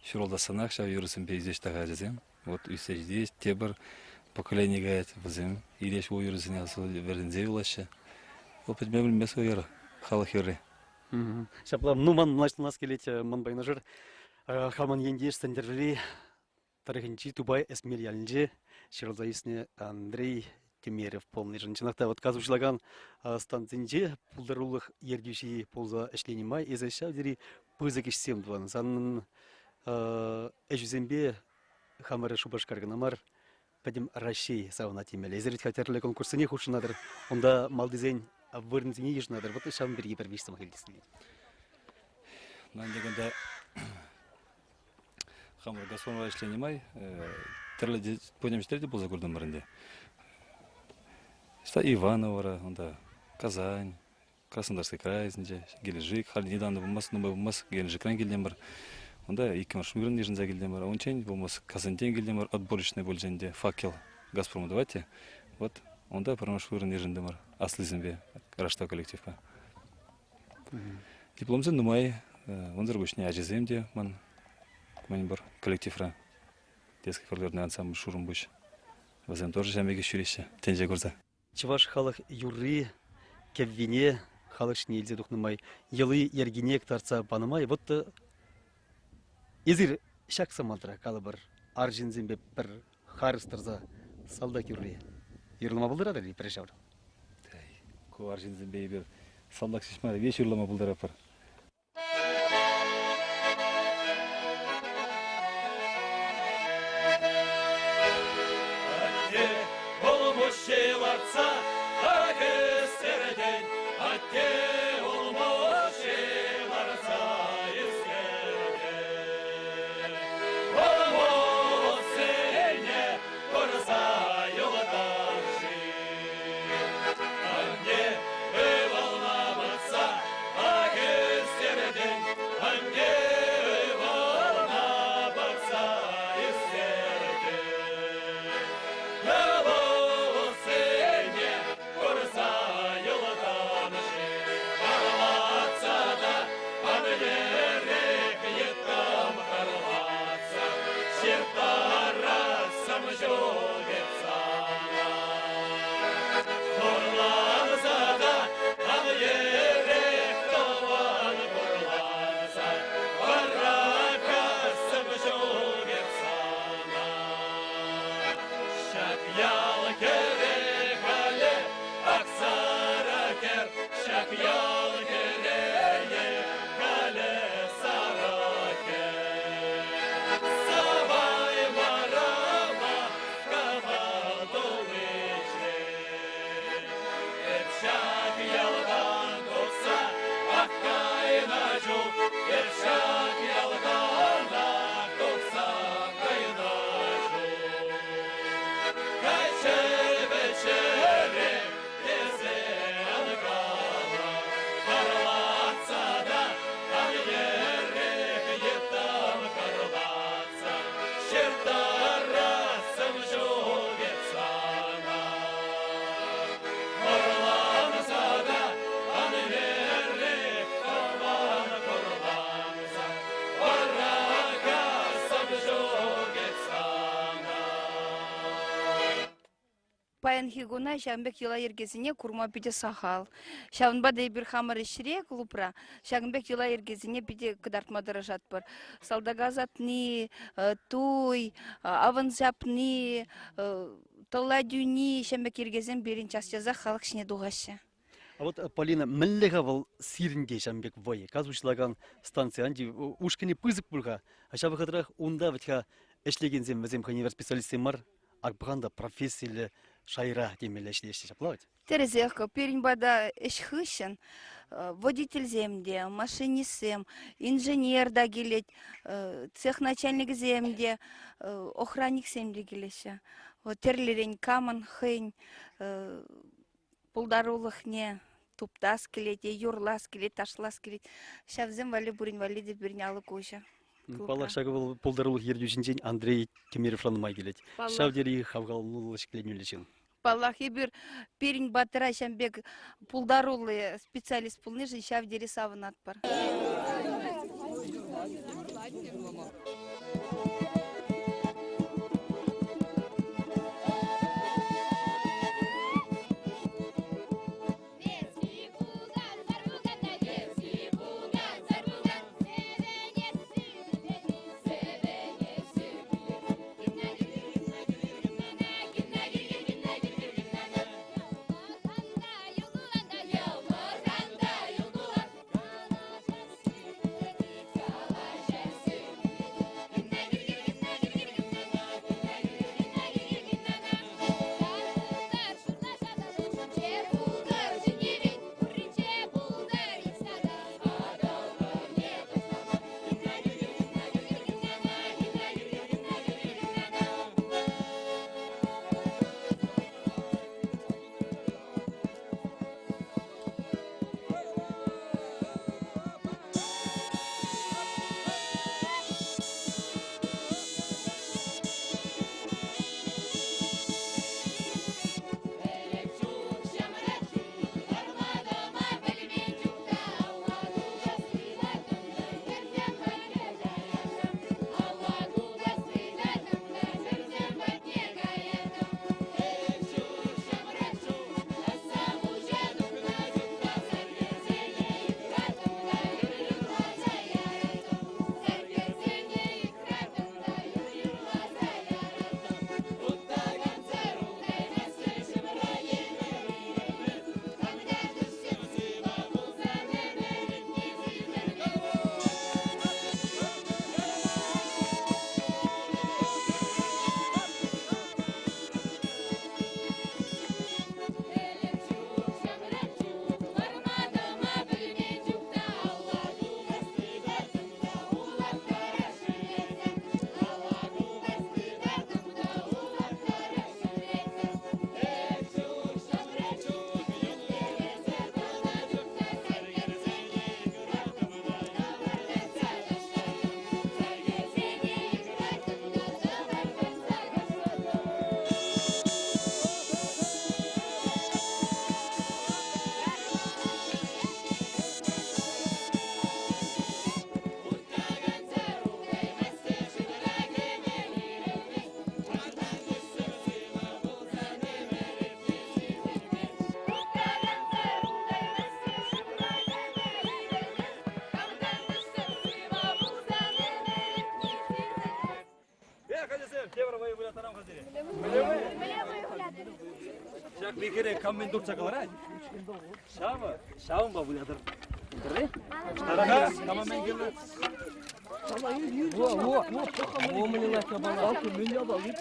Ҫуралтассанах ҫав юрӑсемпе ӳсеҫ те ачасем. Вот ӳссе ҫитет, тепӗр поколени каять, вӗсем илеҫ ку юрӑсене вӗренсе юлаҫҫӗ. Вӑл пӗтме пӗлмест ку юрӑ, халӑх юрри. Ҫапла, ну ман мӑнаҫланас килет, манпа юнашар хамӑн ентеш Сӗнтӗрвӗри тӑрӑхӗнчи Тупай Эсмел ялӗнче ҫуралса ӳснӗ Андрей Тимерев пулнишӗн. Чӑнах та вот газ уҫлакан станцинче пултарулӑх ертӳҫи пулса ӗҫленӗ май эсӗ ҫав тери пысӑк ӗҫсем тӑван. Санӑн ӗҫӳсемпе хамӑр Шупашкар кӑна мар, пӗтӗм Раҫҫей савӑнать темелле. Эсир вӗт-ха тӗрлӗ конкурссене хутшӑнатӑр, унта малтисен вырӑнсене йышӑнатӑр. Вот ҫавӑн пирки пӗр виҫ сӑмах илтес килет. Ну, ӗнтӗ кунта хамӑр Газпромра ӗҫленӗ май тӗрлӗ пӗтӗм ҫӗрте те пулса куртӑмӑр ӗнтӗ. Ӑҫта Ивановӑра, унта Казань, Краснодарский крайӗсенче, Геленджик, халь недавно пулмасть, нумай пулмасть Геленджикран килтӗмӗр. Унта иккӗмӗш вырӑн йышӑнса килтӗмӗр. Унччен пулмасть Казаньтен килтӗмӗр, отборочный пулчӗ ӗнтӗ, факел Газпрома давать те. Вот унта пӗрремӗш вырӑн йышӑнтӑмӑр аслисемпе, Раштав коллективпа. Дипломсем нумай. Унсӑр пуҫне ачасем те ман мӗн пур коллективра. Детский фольклорный ансамбль «Шурӑмпуҫ». Вӗсем тоже ҫав пекех ҫӳреҫҫӗ тӗнче курса. Чӑваш халӑх юрри кӗввине халӑх ҫине илсе тухнӑ май, йӑли-йӗркине кӑтартса панӑ май, вот эсир ҫак самантра, калӑпӑр, арҫынсемпе пӗр харӑс тӑрса салтак юрри юрлама пултаратӑр-и пӗр ҫавра? Ку арҫынсемпе эпир салтак ҫеҫ мар, веҫ юрлама пултаратпӑр. Атте, улмуҫҫи лартса ак ӳстертӗн, атте, улмуҫҫи лартса ӳстертӗн. Улмуҫҫине курса юлтан-ши? Анне, ывӑлна ватса ак ӳстертӗн, анне, ывӑлна пӑхса ӳстертӗн. Ывӑлсене курса юлтан-ши? Арлатса та аннерех йыттӑм харлатса, ҫыртарасӑм ҫук эп сана. Хурланса та аннерех тӑван хурланса, вӑракасӑм ҫук эп сана. Ҫак ял хӗрӗ халӗ Аксара хӗр, ҫак ял хӗрӗ халӗ сарӑ хӗр. Савай варама кафа туличчен. Эп ҫак ялтан тухса ах кайнӑ чух, эп ҫак ялтан ах тухса кайнӑ чух. Каччӑ-пӗччӗре тесе ан кала, Харлатса та ан йӗрех йыттӑм харлатса, Ҫыртарасӑм ҫук эп сана. Харланса та Паянхи куна ҫавӑн пек йӑла-йӗркесене курма питӗ сахал. Ҫавӑнпа та эпир хамӑр ӗҫре, клубра, ҫакӑн пек йӑла-йӗркесене питӗ кӑтартма тӑрӑшатпӑр. Салтака ӑсатни, туй, авӑн ҫапни, тӑлла тӳни, ҫавӑн пек йӗркесем пирӗн час-часах халӑх ҫине тухаҫҫӗ. А вот, Полина, мӗнле-ха вӑл сирӗнте ҫавӑн пек вӑй? Газ уҫлакан станци анчи ушкӑнӗ пысӑк пуль-ха. А ҫав вӑхӑтрах унта вӗт-ха ӗҫлекенсем вӗсем хӑйне евӗр специалистсем мар, ак пӑхан та профессиллӗ шайра темелле ӗҫлеҫҫӗ, ҫапла вӗт? Тӗрӗсех, пирӗн пата ӗҫ хыҫҫӑн водительсем те, машинистсем, инженер та килет, цех начальникӗсем те, охранниксем те килеҫҫӗ. Вот тӗрлӗрен камӑн хӑйӗн пултарулӑхне туптас килет е юрлас килет, ташлас килет. Ҫавсем валли пурин валли те пирӗн алӑк уҫӑ. Паллах, ҫакӑ вӑл пултарулӑх ертӳҫинчен Андрей Тимировран нумай килет. Ҫав тери хавхалануллӑ ҫӗкленӳллӗ ҫын. Паллах, эпир пирӗн патра ҫавӑн пек пултаруллӑ специалист пулнишӗн ҫав тери савӑнатпӑр. Ҫак михӗре кам мӗн туртса кӑларать? Ҫавӑ, ҫавӑнпа вылятӑр. Пӗрре? Штарага, кама мӗн кирлӗ? Во, во, во, мӗн лайӑх япала. Мӗн япали?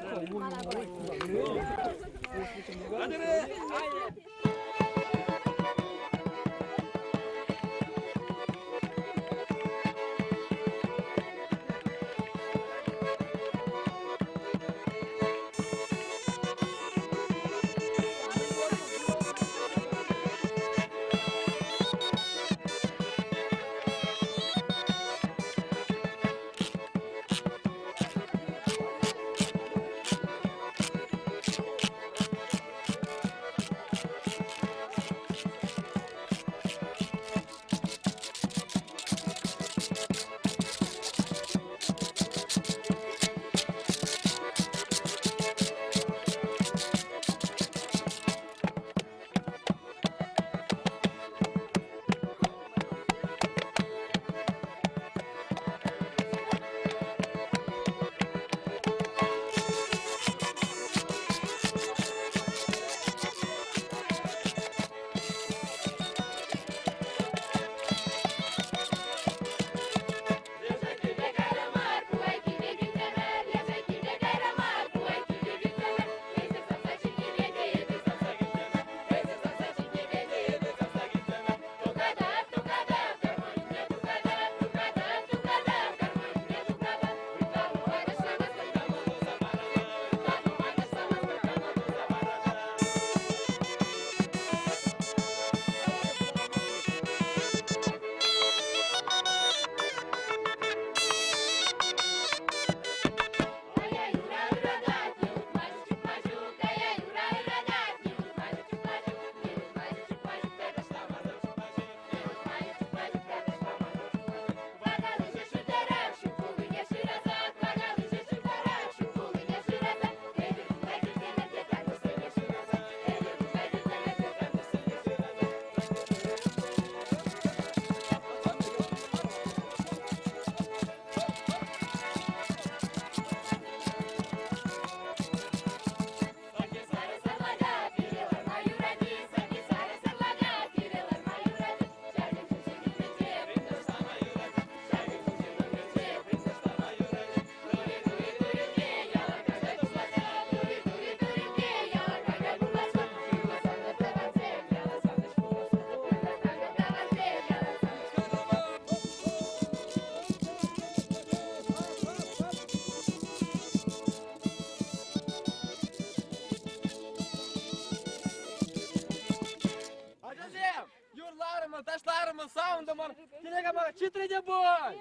Юрларӑмӑр, ташларӑмӑр, савӑнтӑмӑр. Киле кама ҫитрӗ те пуль!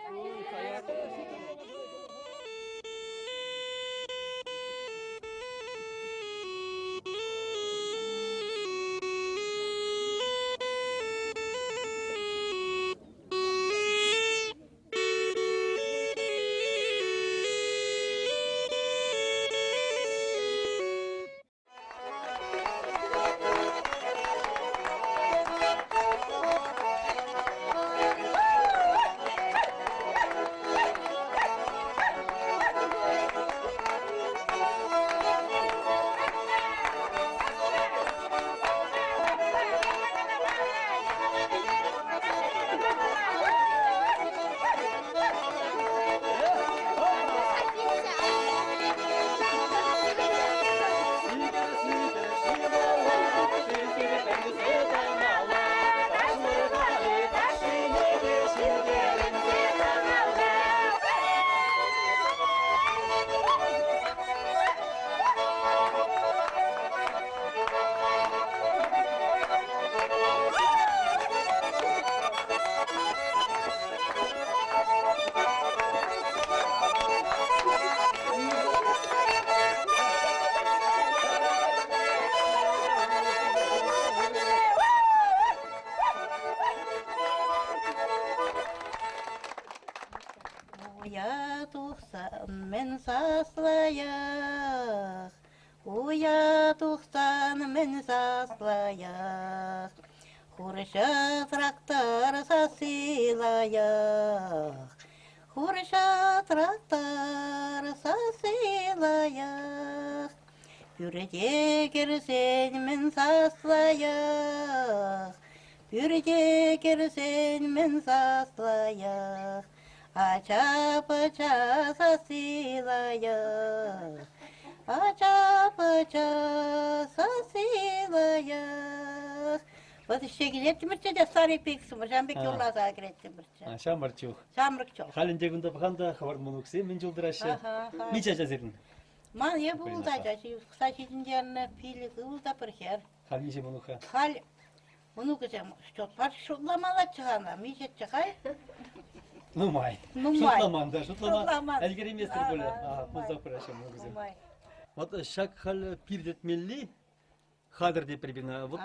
Уя тухсан мӗн саслаях, Уя тухсан мӗн саслаях, Хурҫӑ трактор сасси лайӑх, Хурҫӑ трактор сасси лайӑх. Пӳрте кӗрсен мӗн саслаях, Пӳрте кӗрсен мӗн саслаях, Ача-пӑча сасси лайӑх, Ача-пӑча сасси лайӑх. Вот ӗҫе килеттӗмӗрччӗ те старый пиксӗмӗр, ҫавӑн пек юрласа кӗреттӗмӗрччӗ. Ҫамрӑк чух. Ҫамрӑк чух. Халь ӗнтӗ кунта пӑхан та хӑвӑр мӑнуксем мӗн чул тӑраҫҫӗ. Миҫе ача сирӗн? Ман эпӗ ултӑ ача ҫывӑхса ҫитӗнтернӗ, пилӗк ывӑл та пӗр хӗр. Халь миҫе мӑнук-ха? Халь мӑнукӗсем счетпа шутламаллаччӗ-ха ӑна, миҫеччӗ-ха? Нумай. Нумай. Шутламан та, шутлама ӗлкӗрейместӗр пулӗ. Пулса пыраҫҫӗ мӑнукӗсем. Вот ҫак халь пирлетмелли хатӗр те пӗр Вот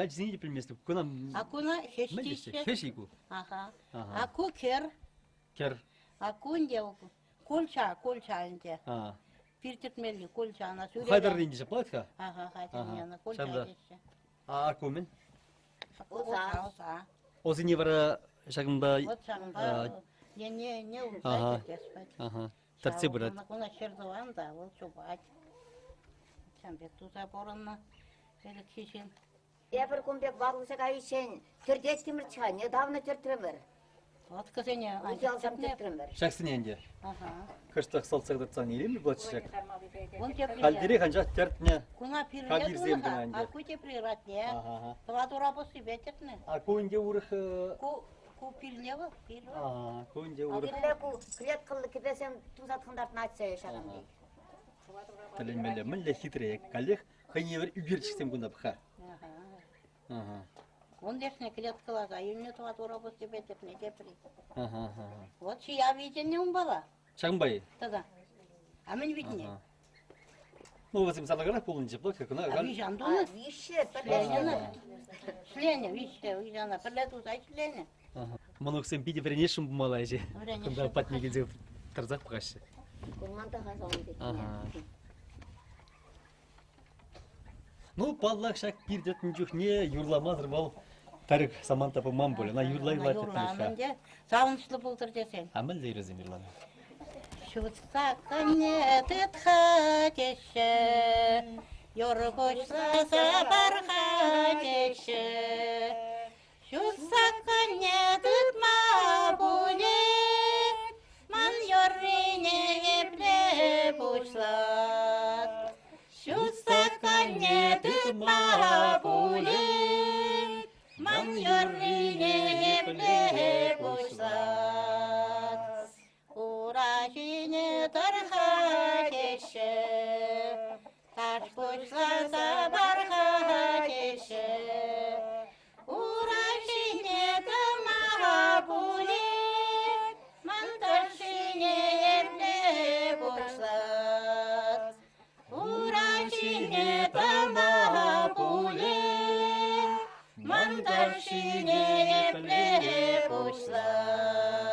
ячӗсене те пӗлместӗп. Куна А куна хӗҫ теҫҫӗ. Хӗҫ-и ку? Аха. А ку кӗр. Кӗр. А ку ӗнтӗ кольча, кольча ӗнтӗ. Пир тӗртмелли кольча ӑна сӳреле. Хатӗррин тесе пулать-ха? Аха, хатӗррин ӑна кольча теҫҫӗ. А ку мӗн? Оса. Оса. Осине вара ҫакӑнпа... Вот ҫакӑнпа не не ултать тӗртес Ага. Тӗртсе пырать. Куна ҫӗр тӑван та, вӑл чупать. Ҫавӑн пек туса пурӑннӑ ӗлӗкхи ҫын. Эпир кун пек ватӑлса кайиччен тӗртеттӗмӗрччӗ-ха, недавно тӗртрӗмӗр. Лодкӑсене Утялсем тӗртрӗмӗр. Ҫаксене ӗнтӗ. Ага. Кӑштах салтса кӑтартсан илемлӗ пулатчӗ ҫак. Вон тепри. Хальтерех анчах тӗртнӗ. Куна пирле Кавирсем кӑна тунӑ-ха, ӗнтӗ. а ку тепри ратне. Тӑват ура пуссипе тӗртнӗ. А ку ӗнтӗ урӑх... Ку ку пирле вӑл, пирле. А, ку ӗнтӗ урӑх. Пирле ку клеткӑллӑ кӗпесем туса тӑхӑнтартнӑччӗ ҫакӑн пек. Тӗлӗнмелле, мӗнле хитре. Каллех хӑйне евӗр ӳкерчӗксем кунта пӑх-ха. Ага. Ун лешне клеткӑласа илнӗ тӑват ура пуссипе тӗпне тепри. Ага. Вот чия витӗннӗ унпала. Ҫакӑнпа-и? Тата. А мӗн витӗнет? Ну, вӗсем сарлакарах пулнӑччӗ, плотка кӑна. А виҫ тунӑ? Виҫҫӗ, пӗрле. Ҫленӗ, виҫҫӗ, виҫ пӗрле туса ҫленӗ. Мӑнуксем питӗ вӗренесшӗн пулмалла ӗҫе. Кунта патне килсе тӑрсах пӑхаҫҫӗ. Курман та ха пеккине. Ну, паллах, ҫак пир тӗтнӗ чухне юрламасӑр вӑл пӗр самант та пулман пуль. Ӑна юрла-юрла тӗтнӗ-ха. Ӗнтӗ савӑнӑҫлӑ пултӑр тесен. А мӗнле юрӑсем юрланӑ? Ҫутса кӑнне тыт-ха теҫҫӗ, юр пуҫласа пар-ха теҫҫӗ. Ҫутса кӑнне тытма пулӗ, ман юррине епле пуҫлас? Ҫутса кӑнне тытма пулӗ, ман юррине епле пуҫлас? Ура ҫине тӑр-ха теҫҫӗ, таш пуҫласа пар-ха теҫҫӗ. Ура ҫине ташшине епле пуҫлас.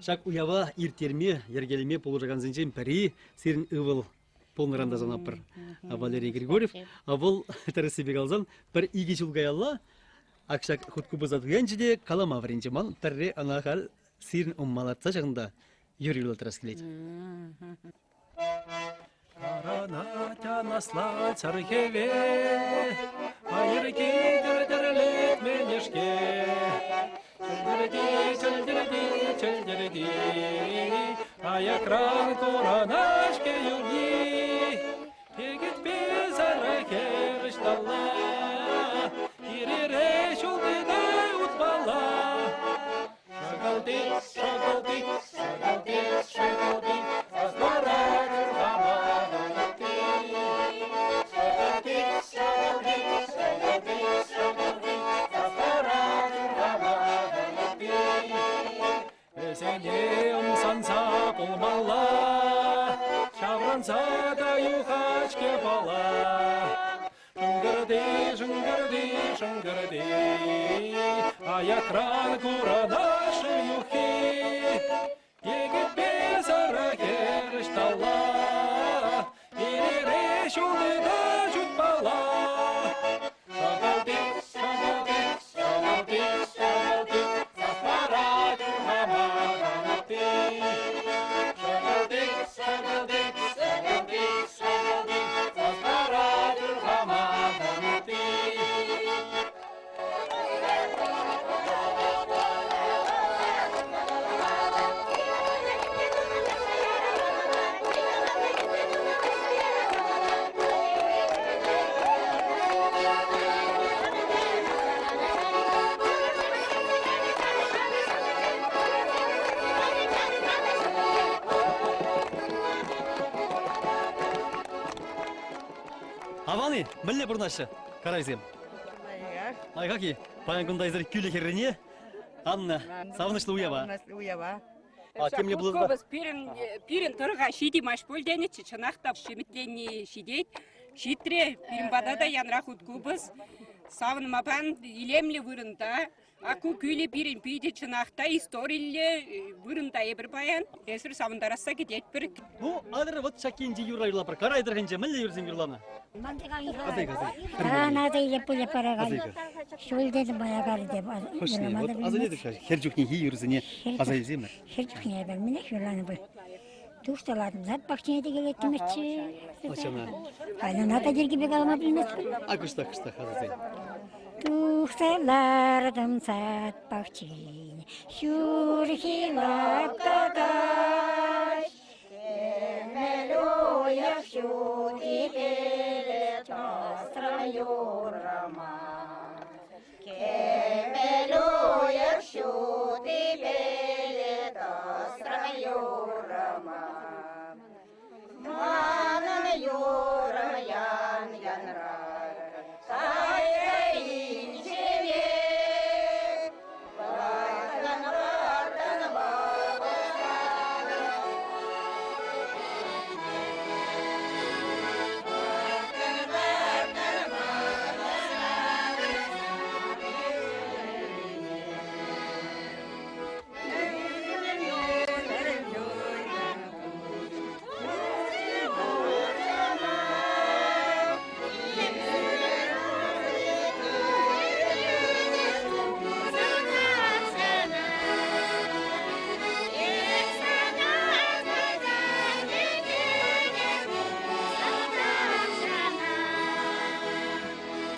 Ҫак уява ирттерме, йӗркелеме пулӑшакансенчен пӗри сирӗн ывӑл пулнӑран та савӑнатпӑр. Валерий Григорьев. Вӑл тӗрӗссипе каласан пӗр икӗ ҫул каялла ак ҫак хуткупӑса туянчӗ те калама вӗренчӗ. Ман пӗрре ӑна халь сирӗн умма лартса ҫакӑнта юр юрлаттарас килет. Каранать анаслать сар хӗвел, Майӑрки тӗр-тӗрлет мӗнешке. Чӗлтӗрти, чӗлтӗрти, чӗлтӗрти, Аякран курӑнаҫ-ҫке юрри. Тикӗтпе сарӑ хӗр ӑҫталла, Ир-ире ҫул тытать утмалла. Шӑкӑлти, шӑкӑлти, шӑкӑлти, шӑкӑлти, сасларать урхамахӑн утти. Шӑкӑлти, шӑкӑлти, шӑкӑлти, шӑкӑлти, сасларать урхамахӑн утти. Вӗсене ӑмсанса пулмалла, ҫаврӑнса та юхать-ҫке пала. Шӑнкӑрти, шӑнкӑрти, шӑнкӑрти, аякран курӑнаҫҫӗ юххи. Йӗкӗтпе сарӑ хӗр ӑҫталла, ир-ире ҫул тытать утмалла. Шӑкӑлти, шӑкӑлти, шӑкӑлти, шӑкӑлти, сас парать урхамахӑн утти. Шӑкӑлти, шӑкӑлти, шӑкӑлти, шӑкӑлти, сас парать урхамахӑн утти. Аван-и? Мӗнле пурӑнаҫҫӗ карайсем? Лайӑхах-и? Паян кунта эсир кӳлӗ хӗррине Анна, савӑнӑҫлӑ уява. Савӑнӑҫлӑ уява. А темле пулсан Купӑс пирӗн, пирӗн тӑрӑха ҫитимасть пуль тенӗччӗ. Чӑнах та ҫимӗтленни ҫитет. Ҫитрӗ. Пирӗн пата та янра хут купӑс. Савӑнма пан илемлӗ вырӑнта. А ку кӳлӗ пирӗн питӗ чӑнах та историллӗ вырӑнта эпир паян. Эсир савӑнтарасса кӗтетпӗр. Ну, атӑр вот ҫак енчи юрра юрлапӑр. Карай тӑрӑхӗнче мӗнле юрсем юрланӑ? Ана та илеп пулӗ паракан. Ҫул тетӗм паякар те. Хӑшне? Вот аса илетӗп хӗр чухнехи юрӑсене аса илсемӗр. Хӗр чухне эпир мӗнех юрланӑ пуль. Тушталатӑм сад пахчине те килеттӗмӗрччӗ. Ачана. Кайнана та йӗркипе калама пӗлместпӗр. А кӑштах кӑштах асасен. Тухса лартӑм сад пахчине, ҫурхи лапка каҫ. Кӗмӗл уйӑх ҫутипеле тӑсрӑм юррӑма. Кӗмӗл уйӑх ҫутипеле тӑсрӑм юррӑма. Манӑн юрӑм ян янрар, кайрӗ инҫене. Вартӑн, вартӑн вӑхӑтран. Вартӑн, вартӑн вӑхӑтран.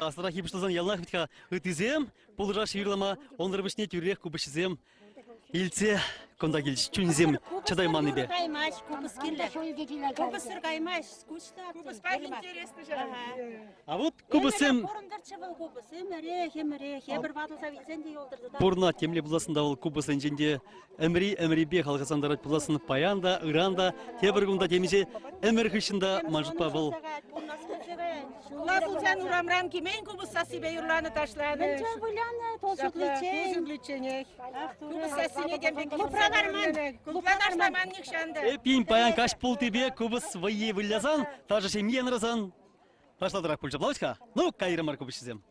Аслӑрах пуҫласан яланах вӗт-ха ыттисем пулӑшаҫҫӗ юрлама, унсӑр пуҫне тӳрех купӑсҫӑсем илтсе кунта килчӗҫ чунӗсем чӑтайманнипе. Каймасть, купӑс кирлӗ. Купӑссӑр каймасть, скучно. Купӑспа интересно ҫав. А вот купӑссем Пурӑнтӑрччӗ вӑл купӑс. Ӗмӗрех, ӗмӗрех. Эпир ватӑлса вилсен те юлтӑр. Пурӑнать темле пулассӑн та вӑл купӑсенчен те ӗмри-ӗмрипе халхасантарать пулассӑн паян та, ыран та, тепӗр кун та темиҫе ӗмӗр хыҫҫӑн та ман шутпа вӑл Ҫулла пулсан урамран кӗмен купӑс сассипе юрланӑ, ташланӑ. Мӗнче вылянӑ, тол ҫутличчен. Тул ҫутличченех. Купӑс сассине тем пек Клубра ларман. Клубра ташламан нихҫан та. Эппин паян каҫ пултипе купӑс вӑййи вылясан, ташӑ ҫемйи янрасан ташлатӑрах пулчӗ пулать-ха. Ну, кайрӑмӑр купӑсҫӑсем.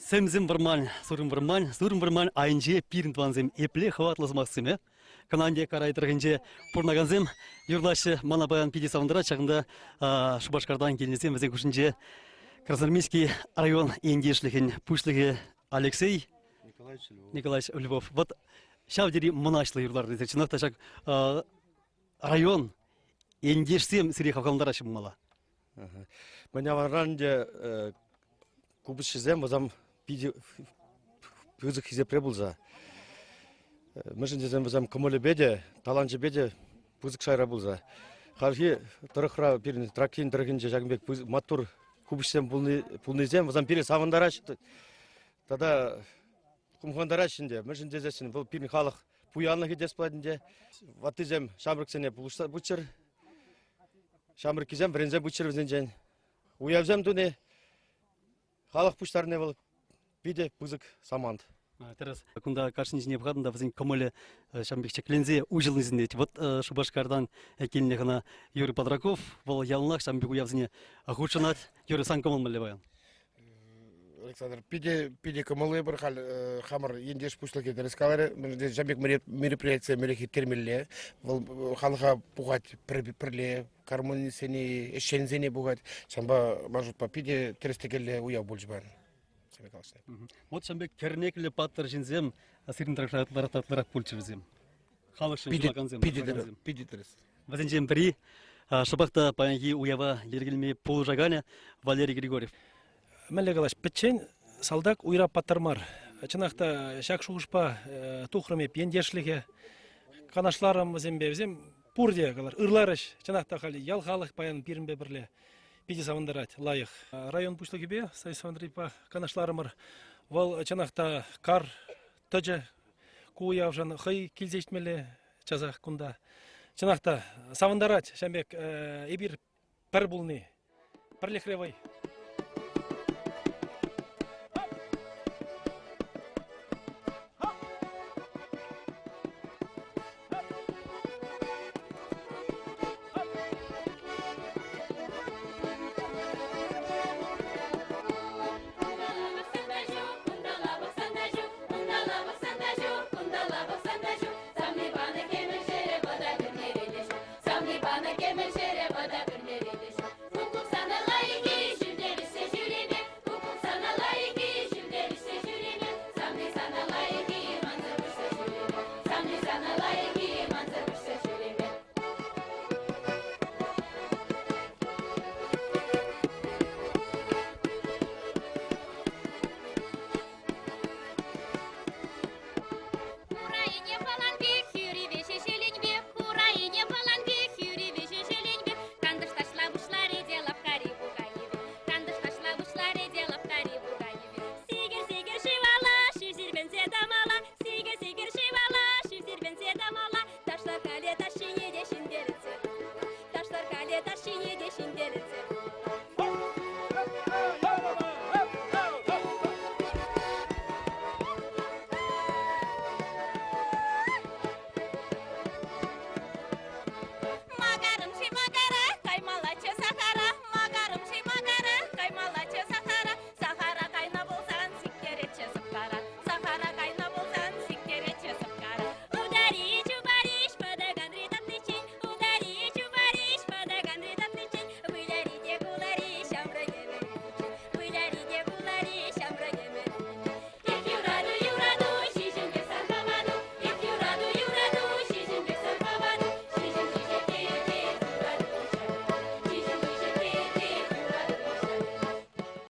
Сӗмсӗм вӑрман, сурӑм вӑрман, сурӑм вӑрман айӗнче пирӗн тӑвансем епле хӑватлӑ сӑмахсем, э? Кӑнанте Карай тӑрӑхӗнче пурӑнакансем юрлаҫҫӗ. Мана паян питӗ савӑнтарать ҫакӑнта Шупашкартан килнисем вӗсен хушшинче Красноармейски район ентешлӗхӗн пуҫлӑхӗ Алексей Николаевич Львов. Николаевич Львов. Вот ҫав тери мӑнаҫлӑ юрлар тесе. Чӑнах та ҫак район ентешсем сире хавхалантараҫҫӗ пулмалла. Мӗн авалран ӗнтӗ купӑсҫӑсем вӗсем питӗ пысӑк хисепре пулса. Мӗншӗн тесен вӗсем кӑмӑлӗпе те, таланчӗпе те пысӑк шайра пулса. Хальхи тӑрӑхра пирӗн Тракин тӑрӑхӗнче ҫакӑн пек маттур купӑсҫӑсем пулнисем вӗсем пире савӑнтараҫҫӗ тата хумхантараҫҫӗ ӗнтӗ. Мӗншӗн тесессӗн вӑл пирӗн халӑх пуянлӑхӗ тес пулать ӗнтӗ. Ваттисем ҫамрӑксене пулӑшса пыччӑр. Ҫамрӑккисем вӗренсе пыччӑр вӗсенчен. Уявсем туни, халӑх пуҫтарни вӑл питӗ пысӑк самант. Тӗрӗс. Кунта кашни ҫине пӑхатӑн та вӗсен кӑмӑлӗ ҫавӑн пек ҫӗкленсе уҫӑлни сисӗнет. Вот Шупашкартан килнӗ хӑна Юрий Подраков, вӑл яланах ҫавӑн пек уявсене хутшӑнать. Юрий, сан кӑмӑл мӗнле паян? Александр, питӗ, питӗ кӑмӑллӑ эпир халь хамӑр ентеш пуҫлӑхӗ тӗрӗс каларӗ. Ҫав пек мероприятие мӗнлех ирттермелле. Вӑл халӑха пухать пӗрле, гармонистсене, ӗҫченсене пухать. Ҫавӑнпа ман шутпа питӗ тӗрӗс-тӗкеллӗ уяв пулчӗ паян. Вот ҫавӑн пек кӗрнеклӗ паттӑр ҫынсем сирӗн тӑрӑхра ытларах та ытларах пулчӗ вӗсем. Халӑхшӑн ҫунакансем. Питӗ тӗрӗс, питӗ тӗрӗс. Вӗсенчен пӗри шӑпах та паянхи уява йӗркелеме пулӑшаканӗ Валерий Григорьев. Мӗнле калаҫ, пӗччен салтак уйра паттӑр мар. Чӑнах та ҫак шухӑшпа тухрӑм эп ентешлӗхе. Канашларӑм вӗсемпе. Вӗсем пурте калар, ырларӗҫ. Чӑнах та халь ял халӑх паян пирӗнпе пӗрле питӗ савӑнтарать, лайӑх. Район пуҫлӑхӗпе Станислав Андреевпа канашларӑмӑр. Вӑл чӑнах та кар тӑчӗ ку уявшӑн хӑй килсе ҫитмелле часах кунта. Чӑнах та савӑнтарать ҫавӑн пек эпир пӗр пулни. Пӗрлӗхре вӑй.